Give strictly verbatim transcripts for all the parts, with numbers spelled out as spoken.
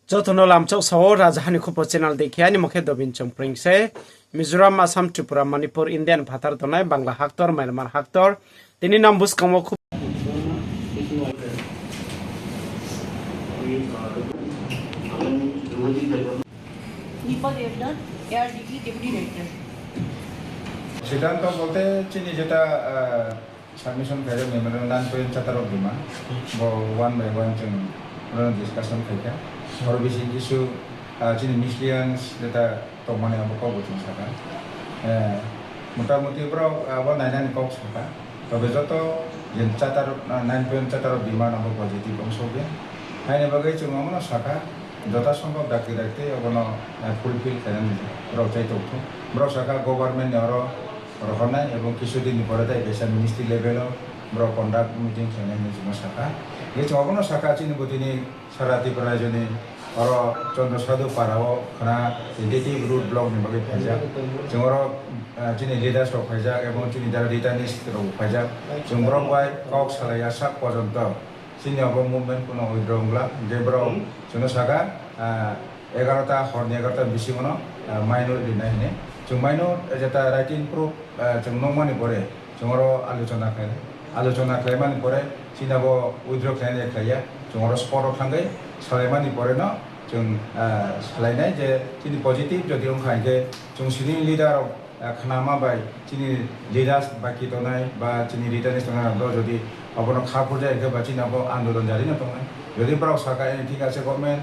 Joto no lamchouh sao, Rajaha ni Khupo channel dei khe, aini mo khe Dobin Chongpreng se. Mizoram, Assam, Tripura, Manipur, India ni phathar tongnai, Bangla haktor, Myanmar haktor. Tini nang buskang wo khup- Nipa Devnath, A R D D Deputy Director. Siddhanto bolte chini jeta, ah, submission khaijak memorandum nine point charter of demand, bo one by one chwng oro discussion khaikha. Oro bising kisu, ah, chini misleadings jeta tongmani abo kok bo chwng sakha. Eh, motamuti borok abo nainani kok sakha. Tobe joto je charter, ah, nine point charter of demand abo positive ong sokya. Haini bagwi chwng omono sakha, jotha sombhob dakti dakti obono, eh, fulfill khainani borok chai tongthung. Borok sakha government ni oro rohornai ebong kisu din ni pore tai kaisa ministry level o borok conduct meeting khlainai hinwi chwngno sakha. Hingkhe chwng obono sakha chini bwtwini sara Tripura rajyoni oro Chandra Sadhu para o khna twenty-eight road block ni bagwi phaijak. Chwng oro, ah, chini leaders rok phaijak ebong chini jara returnees rok phaijak. Chwng borok bai kok salai ya sak porjonto chini obo movement kuno withdraw wngla. Hingkhe borok chwngno sakha, ah, egarota, horni egarota bisingo no, ah, mainw rinai hinwi. Chwng mainw jeta writing proof, ah, chwng nukmani pore, chwng oro alochona khlai, alochona khlaimani pore, chini abo withdraw khlainai khlaiya, chwng oro spot o thangwi salaimani pore no chwng, ah, salainai je chini positive jodi wngkha hinkhe chwng senior leader rok, ah, khnama bai chini leaders baki tongnai ba chini returnees tongnai rok jodi obono kha phurjak hinkhe ba chini abo andolon jari no tongnai. Jodi borok sakha, eh, thik ase government,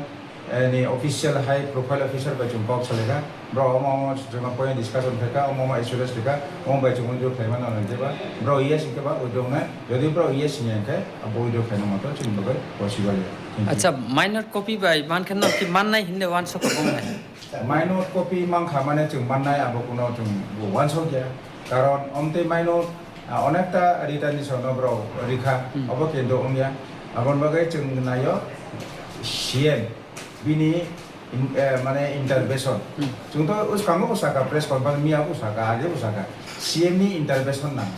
eh, ni official high profile officer bai chwng kok salaikha. Borok omo omo chwngno point discussion khaikha, omo omo assurance rikha, omo bai chwng withdraw khlaimano hwnkhe ba borok yes hwnkhe ba withdraw wngnai. Jodi borok yes hwnya hwnkhe abo withdraw khlaina moto chini bagwi possible ya. Thank you. Acha, minor copy bai mankhe no ki mannai hinwi uansukha bung hai? Minor copy mankha mane chwng mannai abo kuno chwng bo uansukya. Karon omtwi minor, ah, onekta returnees rokno borok rikha, hmm, abo kintu wngya. Aboni bagwi chwng naio C M bini in-, eh, mane intervention. Hmm. Chwng to uskango bo saka press conference miya bo saka, age bo saka. C M ni intervention nang.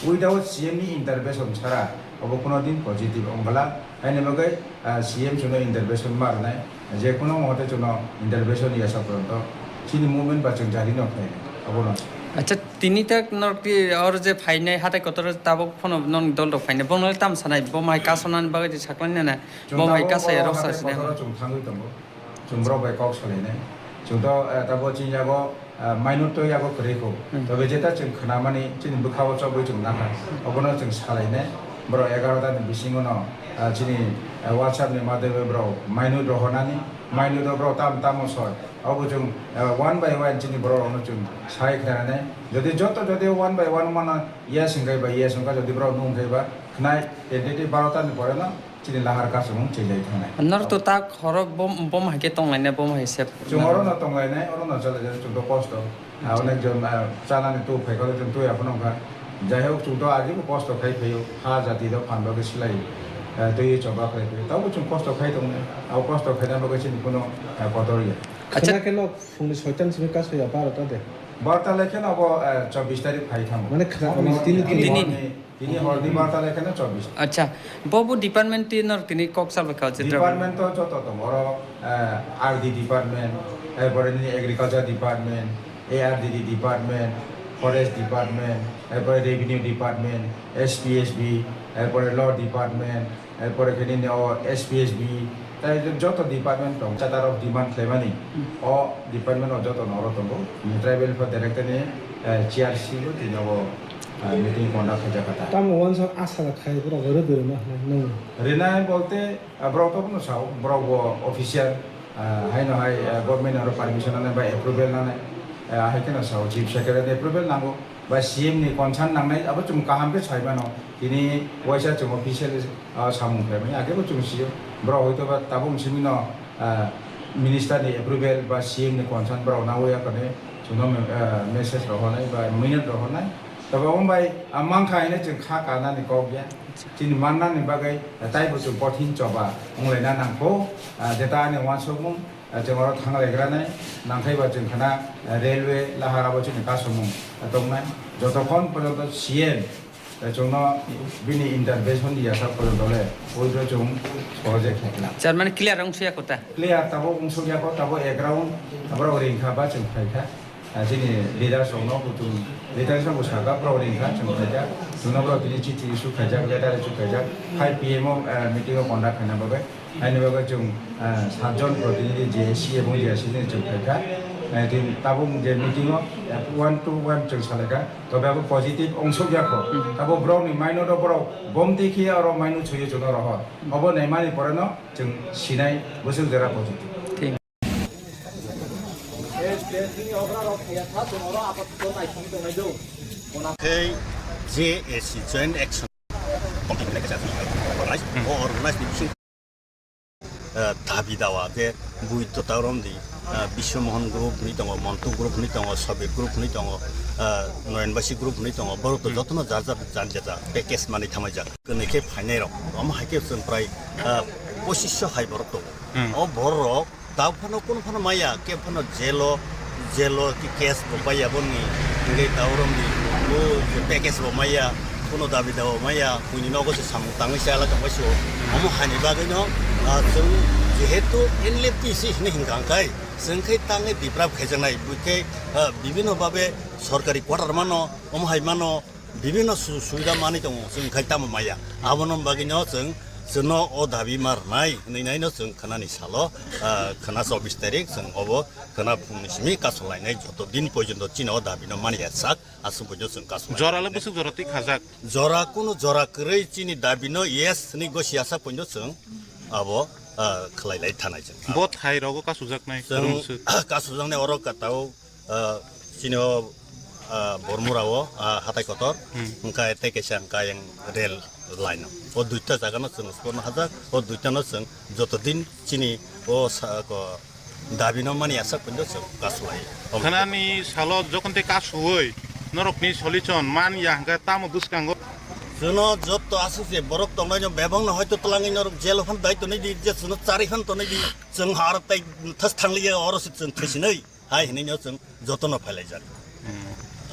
Without C M ni intervention sara obo kuno din positive ongla. Haini bagwi, ah, C M chwngno intervention ma rwnai. Je kuno mote chwngno intervention ya sa porjonto chini movement ba chwng jari no khlai. Abono. Acha, tini tak norok ti oro je phainai hatai kotor tabuk phano non dol rok phainai. Bono tam sanai, bo mai kasonani bagwi je saklai nana. Bo mai kasa ya rok sa sinai. Chwng tabuk bo hatai kotor chwng thangwi tongo. Chwng borok bai kok salainai. Chwng to, eh, tabuk chini yago, eh, minor to yago kwrwi kho. Hmm. Tobe jeta chwng khnamani chini bwkha o chobwi chwng nangkha. Obono chwng salainai. Borok egarota ni bisingo no, eh, chini, eh, WhatsApp ni madhyome borok minor rohornani, minor no borok tam tamo soi. Obo chwng, eh, one by one chini borok rokno chwng sai khnanai. Jodi joto jodi one by one mano yes hwnkhe ba yes hwnkha, jodi borok no hwnkhe ba khnai, twenty barota ni pore no chini lahar kasumung chejai thangnai. Norok to tak horo bom, bom hai khe tonglainai, bom hai se. Chwng oro no tonglainai, oro no chalaijak, chwng to kosto. Ah, onek jon, ah, chanani tu phai kho, chwng twi aphano wngkha. Jai hok, chwng to agi bo kosto khai phaio, ha jati do phan bagwi slai, ah, twi choba khlai phaio. Tabo chwng kosto khai tongnai. Abo kosto khaina bagwi chini kuno, ah, kotor ya. Acha. Khna khe no phungni soita ni simi kaso ya barota de. Barota lai khe no abo, ah, chobbish tarik phai thango. Mane khna tini, tini. Tini horni barota lai khe no chobbish. Acha, bo bo department ti nor tini kok salbai kha, je department to joto tongo, oro, eh, R D department, erpore nini agriculture department, A R D D department, forest department, erpore revenue department, S P S B, erpore law department, erpore khe nini o S P S B, tai joto department tong, charter of demand khlaimani, hmm, o department o joto no oro tongo. Tribal welfare director ni, eh, chair si bo tini o, eh, meeting conduct khaijak kha ta. Tamo uansuk asa khai borok rwdwrwma hinwi nung. Rinai bolte, eh, borok to bono sao, borok bo official, eh, haino hai, eh, government oro permission nanai ba approval nanai, eh, hai kheno sao, chief secretary ni approval nango. Ba C M ni concern nangnai, abo chwng kaham khe sai mano. Tini waisa chwng official, ah, samung khlaimani, age bo chwng sio. Borok hoito ba tabuk simi no, ah, minister ni approval ba C M ni concern borok nangwi ya khe chwngno, ah, message rok hornai ba minute rok hornai. Tobo wng bai, ah, mankha hwnwi chwng kha kanani kok ya. Chini mannani bagwi, ah, taibo chwng kothin choba wnglaina nangkho, ah, jeta ani uansukmung. Ah, chwng oro thanglaigra nai, nangkhai ba chwng khna, ah, railway lahar abo chini kasumung, ah, tongnai. Jotokhon porjonto C M Chung no bini intervention ni yasa porjonto le, oi bro chung project khe na. Chairman clear ong suya kota. Clear tabo ong suya ko, tabo ground, abo rao ring kha ba chung phai kha. Ah, chini leaders rao no kutung, leaders rao bo saka, brao ring kha, chung khaijak, chung no brao tini chithi issue khaijak, letter issue khaijak, five P M o, ah, meeting o conduct khaina bagwi. Aini bagwi chung, ah, sat jon protinidhi J A C ebong J A C ni chung khaikha. Ah, tini tabuk je meeting o, ah, one to one chung salaikha. Tobe abo positive ongsouh ya kho. Abo brao ni mainou ro brao gomti khe aro mainou soyo chung no roho. Obo naimani pore no chung sinai bwswk jora positive. Khe J A C Joint Action Committee ni kaisa organize, o organize ni bising, eh, dabi dawa je bui to taurom di, eh, Biswa Mohan group hwnwi tongo, Montu group hwnwi tongo, Sobir group hwnwi tongo, eh, Noyonbasi group hwnwi tongo, borok to jotono jar jar jan jeta package manwi thamaijak. Kwnwi khe phainai rok, omo hai khe chwng prai, eh, pochis so hai borok tongo. O borok rok Tao phano kuno phano maya, kebo phano jail o, jail o case bo paiya boni, hingke tao romni, bo package bo maya, kuno dabi dawa maya, buini nogo se samung tangwi se ala tongbai se o. Omo haini bagwi no, ah, chwng jehetu N L F T C hwnwi hingka hingkai, chwng khe tangwi biprap khaijaknai, bui khe, ah, bibhinno babe sorkari quarter mano, omo hai mano, bibhinno su-, subida manwi tongo, chwng khai tamo maya. Abono bagwi no chwng, chwngno o dabi ma rwnai hwnwi nai no chwng khwnani salo, ah, khwna chobbish tarik chwng obo khwna phungni simi kasolainai joto din porjonto chini o dabi no mani ya sak, aswk porjonto chwng kasolai. Jora le bwswk jora twi khajak? Jora kuno jora kwrwi chini dabi no yes hwnwi gosi ya sak porjonto chwng abo, ah, khwlailai thanai chwng. Bo thai rogo kasujaknai, chwng rwngswk. Kasujaknai oro katao ah, chini o, ah, Bormura o, ah, hatai kotor, hingkhe tei kaisa hingkha yang rail line o. O duita jaga no chwng sporno hajak, o duita no chwng joto din chini o sa-, ko, dabi no mani ya sak porjonto chwng kasolai. Khwnani salo jokhon tei kasuwi norokni solution man ya hingkhe tamo bwskango? Chwngno joto aswk se borok tongnai no bebak no hoito twlangwi norok jail o phano dai tonwi di, je chwngno charwi phano tonwi di, chwng aro tei thas thangliya oro se chwng thwisinai. Hai hwnwi no chwng jotono phailaijak.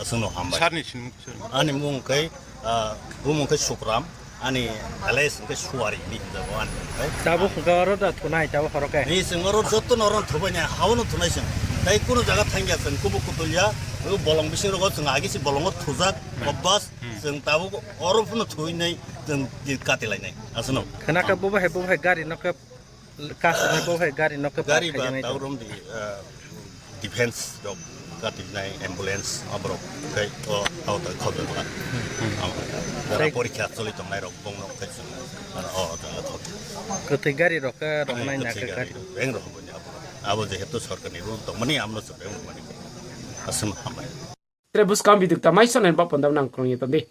Aswkno hambai. Sir ni sinimung khe sir? Ani mung khe, ah, bumung khe Sukram, ani alias khe Suari hwnwi hwnjago ani mung khe. Tabuk hwnkhe oro da thunai, tabuk horo khe? Ni chwng oro jotono oro thubai nai, haono thunai chwng. Tai kuno jaga thangya chwng, kubuk kutulya, o bolong bising rogo chwng agi se bolongo thujak, obbas, chwng tabuk oro phano thuinai, chwng katilainai. Aswkno. Khwna khe bo bahai, bo bahai gari no khe Kasu ni bo hai gari no khe gari ba tau rom di, ah, defense rok kati nai ambulance aborok khe o auto khobjak la. Amo jara porikha choli tongnai rok bong rok khe chwng o jaga khobjak. Kwthwi gari rok khe rok nai na khe gari. Beng rok bo ni aborok. Abo jehetu sorkar ni rule tongmani amno chwng beng rok mani. Aswk hambai. Tre buskang video ta maisa nai ba panda nang krung ye tong di.